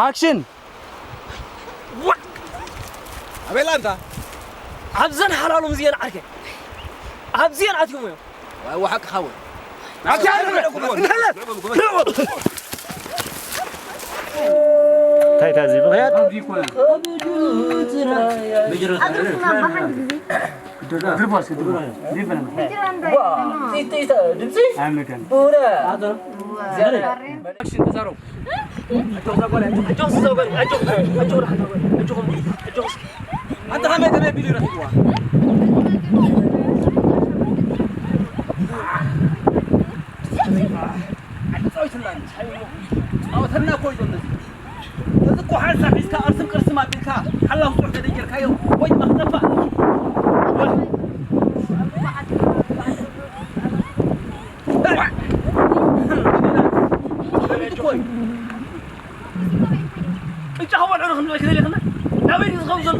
ኣክሽን! ኣቤላ እንታ ኣብዘን ሓላሎም እዚአን ዓርከ ኣብዚአን ኣትዮም እዮም። ዋይ፣ ዋሓቂ ሓወይ። እንታይ እንታይ እዚ? ፃወተና እኮ እዩ ዘሎ። እዚ እኮ ሓንሳብ ሒዝካ ቅርስም ቅርስም ኣቢልካ ሓላው ስራሕ ተደጀርካዮ ወይ ድማ ክጠፋእ። ቅጫ ከበልዑ ንኽንብል ከይደለና ናበይ ድዩ ዝኸውን ዘሎ?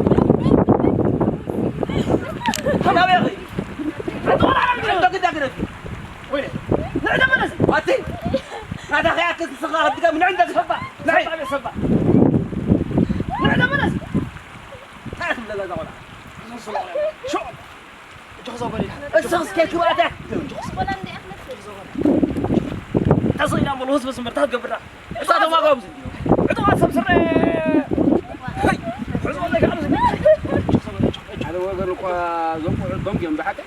ናበይ ኣኸይ? ሓንቲ ቆልዓ ናበይ? ሓንቲ ግዳ ግደፊ። ወይኔ፣ ንዕ ተመለስ። ኣቲ፣ ናታ ከይኣክል ትስኻ ከብድካ ምንዕ እንዳ ዝፈባ። ንዕ። ሰባ፣ ሰባ። ንዕ ተመለስ። እንታይ ትብለላ እዛ ቆልዓ? ሾ። እጆ ክዛው በል ኢልካ። እሱ እስከ ክባታ። ተስኢላ እሞ ልውስ በስመር ታትገብራ። እሳ ተማጋቡ ዝንዲዮ። ዕጡቓት ሰብ ስረ። ሄይ፣ ሕዝቦ ኣለካ ኣብዚ። ሓደ ወገን እኳ ዘንቁሑ ደንጉ እዮም ብሓቂ።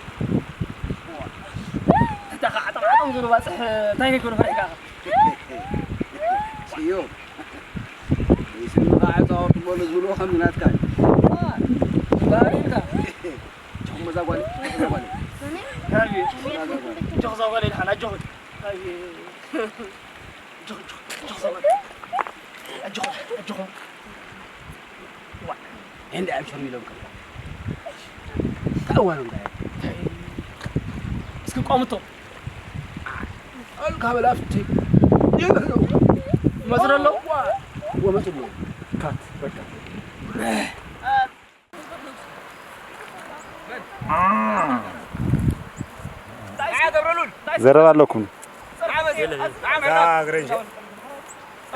እታ ኸዓ ጠማዕጦም ዝብሉ ባፅሕ እንታይ ከይኮኑ ፈሪሕካ? ስዮ። ስዮ ኸዓ ፃወቱ በሉ ዝብልዎ ከምዚ ናትካ እዩ። ባሪካ። ጆኽ መዛ ጓል፣ መዛ ጓል። ኣጆኹ እዛ ጓል ኢልሓን፣ ኣጆኹ። ኣጆኹ፣ ኣጆኹ፣ ኣጆኹ እዛ ጓል። ኣጆኹ፣ ኣጆኹ። ዋ፣ እንዳ ኣምሸሩ ኢሎም ከ። ታእዋኖም ዳይ። እስኪ ቆምቶ። ኣልካ በላፍቲ። ይመስሎ። ዋ፣ ወመጽሎ። ካት፣ በቃ። ዘረባ ኣለኩም።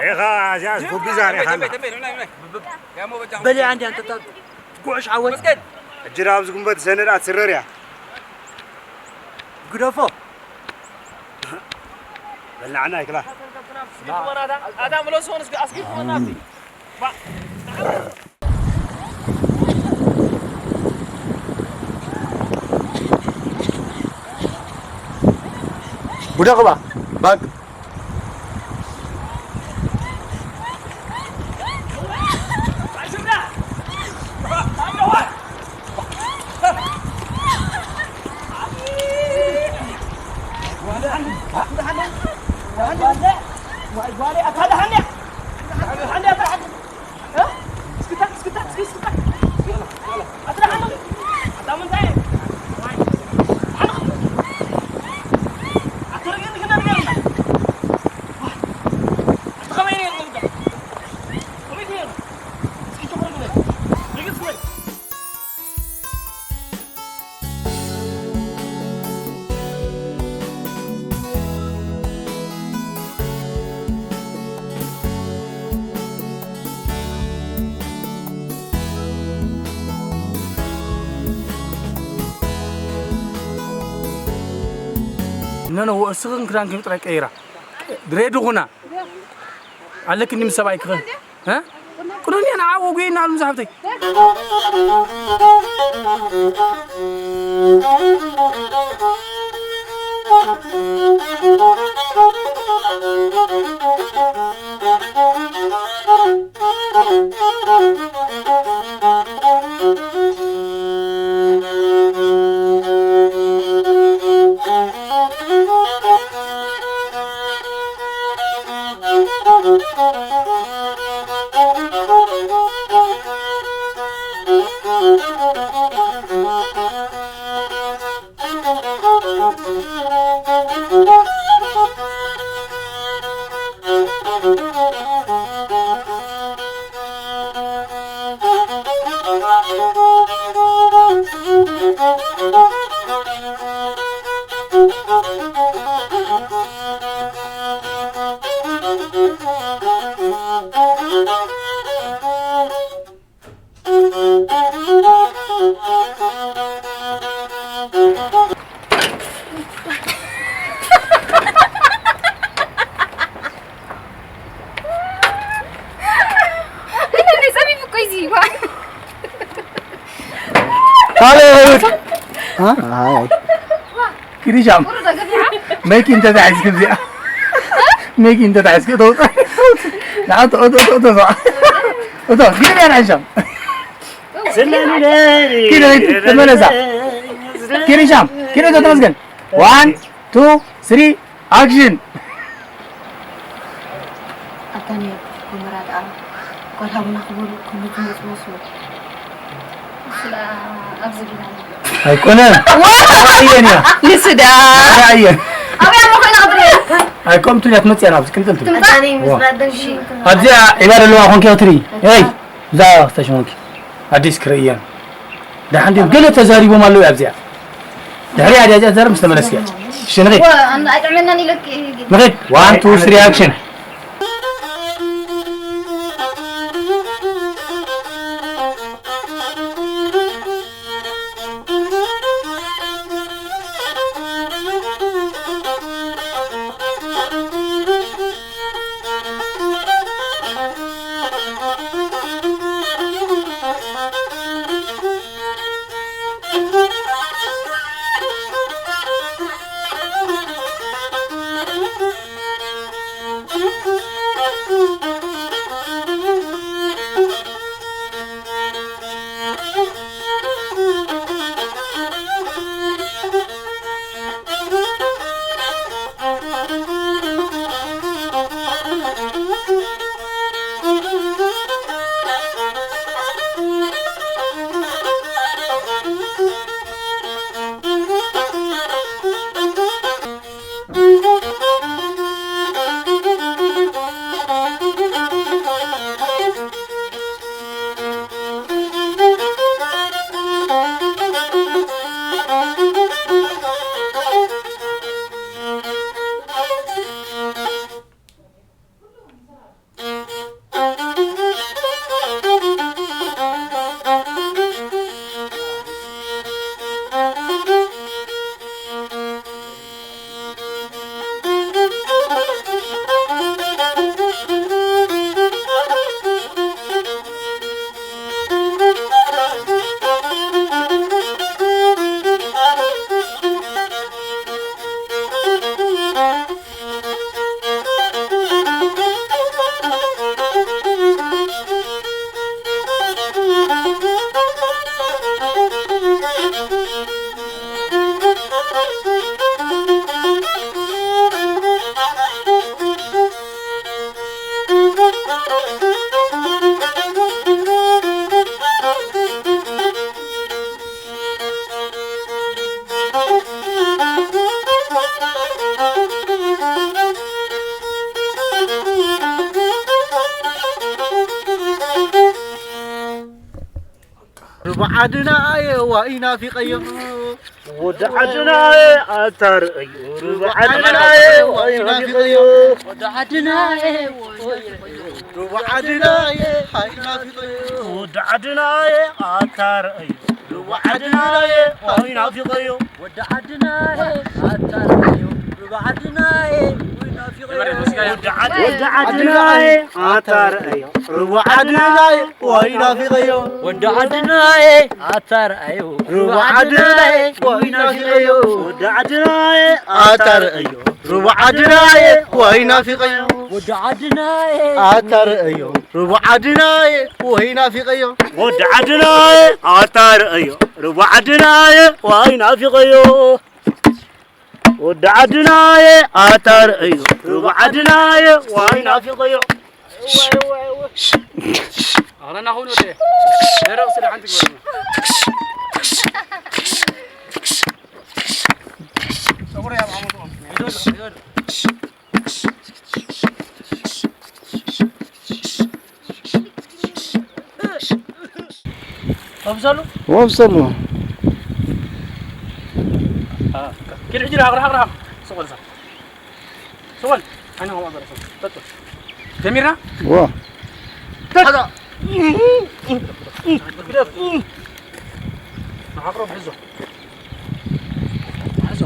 ኢኻ እዚኣስ ጉቢዛ ሪኢኻ ኣላ። በሊ ኣንዲ ኣንተ ጉዕሽ ዓወት። ሕጂ ደኣ ኣብዚ ጉንበት ሰነድ ኣትስረር እያ። ግደፎ። በልናዕና ኣይክላ። ኣታ ምለስዎን እስኪ ኣስጊድኩምና። ጉደኽባ ባንክ። ኖ ኖ፣ እስኽን ክዳንክን ጥራይ ቀይራ። ሬዲ ኩና። ኣለክኒ ምስ ሰብኣይኪ ኸ? እ? ቅኑን እየ ንዓ ወጉየና ኣሉ ምስ ሓብተይ። እነ ጸቢብ እኮ እዩ። ካልእ ይሁድ። አ? ኣይ። ክሪሻም። መኪ እንተ ተዓዝኪ እዚኣ። መኪ እንተ ተዓዝኪ እቶ። ንዓት እቶ፣ እቶ፣ እቶ፣ እቶ። እቶ፣ ግን ያ ንሕሻም። ስለኒ ኪድ ተመለሳ። ኪድ ሻም፣ ኪድ ተመስገን። ዋን፣ ቱ፣ ስሪ፣ ኣክሽን። ኣታ ኔር ጎመራ ደኣ ጓል ሃቡና ክብሉ ከምኡ ዝመጹ መስሉ። ስለ ኣብዚ ዲና ንብሎ። ኣይኮነን። ኣየን እያ። ንስዳ። ኣየን። ኣብያ እሞ ኮይና ክትርኢ። ኣይ፣ ከምኡ ትሪያ ትመጽእ እያ ናብዚ ቅልጥልቲ። ኣታ ኔር ምስ ዋ። ናደን ሺ። ኣብዚኣ ዒባ ዘለዋ ኮንኪ ክትርኢ። ኤይ፣ እዛ ክስተሽሞንኪ። ኣዲስ ክርእየን። ደሓን ድዮም? ገለ ተዛሪቦም ኣለዉ ኣብዚኣ። ድሕሪ ኣድያ እዚኣ ትዛረብ ምስ ተመለስኪ። እሺ፣ ንኺድ። ዋ፣ ኣን-፣ ኣይጥዕመናን ኢለኪ። ንኺድ። ዋን፣ ቱ፣ ስሪ፣ ኣክሽን። ርቡዕ ዓድና ኣየ ዋይ ናፊቐዮ። ወዲ ዓድና ኣየ ኣታ ርእዮ። ርቡዕ ዓድና ኣየ ዋይ ናፊቐዮ። ወዲ ዓድና ኣየ ዋይ ናፊቐዮ። ርቡዕ ዓድና ኣየ ሃይ ናፊቐዮ። ወዲ ዓድና ኣየ ኣታ ርእዮ። ርቡዕ ዓድና ኣየ ዋይ ናፊቐዮ። ወዲ ዓድና ኣየ ኣታ ርእዮ። ርቡዕ ዓድና ኣየ ዋይ ናፊቐዮ። ወዲ ዓድ-፣ ወዲ ዓድና ኣየ ኣታ ርእዮ። ርቡዕ ዓድና ኣየ ዋይ ናፊቐዮ። ወዲ ዓድና ኣየ ኣታ ርእዮ። ርቡዕ ዓድና ኣየ ዋይ ናፊቐዮ። ወዲ ዓድና ኣየ ኣታ ርእዮ። ርቡዕ ዓድና ኣየ ዋይ ናፊቐዮ። ወዲ ዓድና ኣየ ኣታ ርእዮ። ርቡዕ ዓድናየ ወይ ናፊቐዮ። ወዲ ዓድናየ ኣታ ርእዮ። ርቡዕ ዓድናየ ወይ ናፊቐዮ። ወዲ ዓድናየ ኣታ ርእዮ። ርቡዕ ዓድናየ ወይ ናፊቐዮ። ኣረና ኹን ወደ ደረቕ ስለ ሓንቲ ግበርና። ጸጉሪ ኣብ ዓመትኦም። ኣብዛሉ? ወብሰሉ። አ፣ ኪድ ሕጂ ርሓቕ፣ ርሓቕ፣ ርሓቕ። ስቕ በል እዛ። ስቕ በል። ዓይንኻ ማእገር፣ ስቕ በል። ጠጡ። ጀሚርና? ዋ። ተት-፣ ግደፍ። ዓቕርብ፣ ሕዞ። ሕዞ።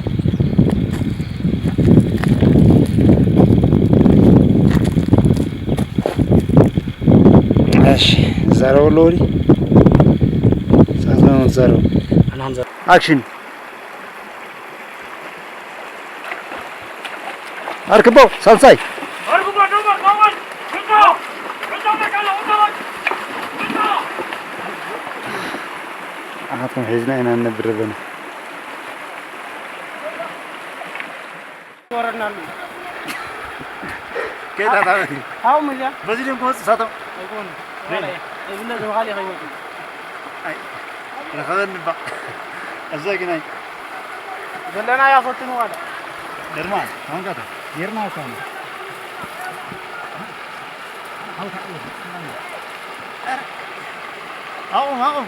እሺ፣ ዘረው ሎሪ። ሳሳው ዘረው። ኣናም ዘረው። ኣክሽን። ኣርክቦ፣ ሳልሳይ። ኣናትኩም ሒዝና ኢና እነብር ዘለና። ወረድናሉ። ከየት ኣታበቲ? ኣው መዚያ። በዚ ድም ክወጽእ እሳቶም? ኣይኮኑ። ነይ። ዋላ እየ። እብለ ዝባሃል ይኸይወጡ። ኣይ፣ ረኸበኒ እባ። እዛ ግን ኣይ። ዘለናያ ፈትንዋ ዳ። ደርማን፣ ኣሁን ጋታ። ጌርና እኮ ነው። ኣው፣ ኣው።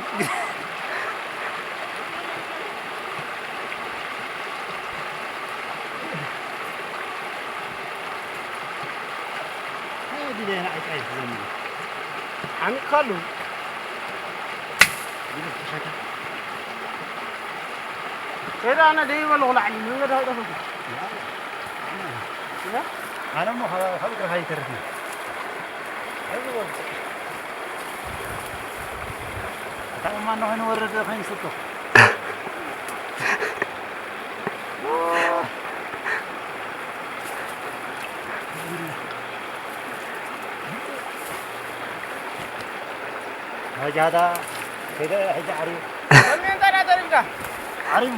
ዓሚቕካሉ። ከይዳ ኣነ ደይበልኹ ላዕሊ መንገዲ ኣይጠፈኩ። ኣነ እሞ ካብ እግርኻ ይተርፍ እዩ። እታ እማ እንዳ ኾይኑ ወረደ ኾይኑ ስቶ። ወጃዳ ከደ ሕጂ ዓርዩ። ከመይ እንታና ተሪፍካ? ዓርዩ።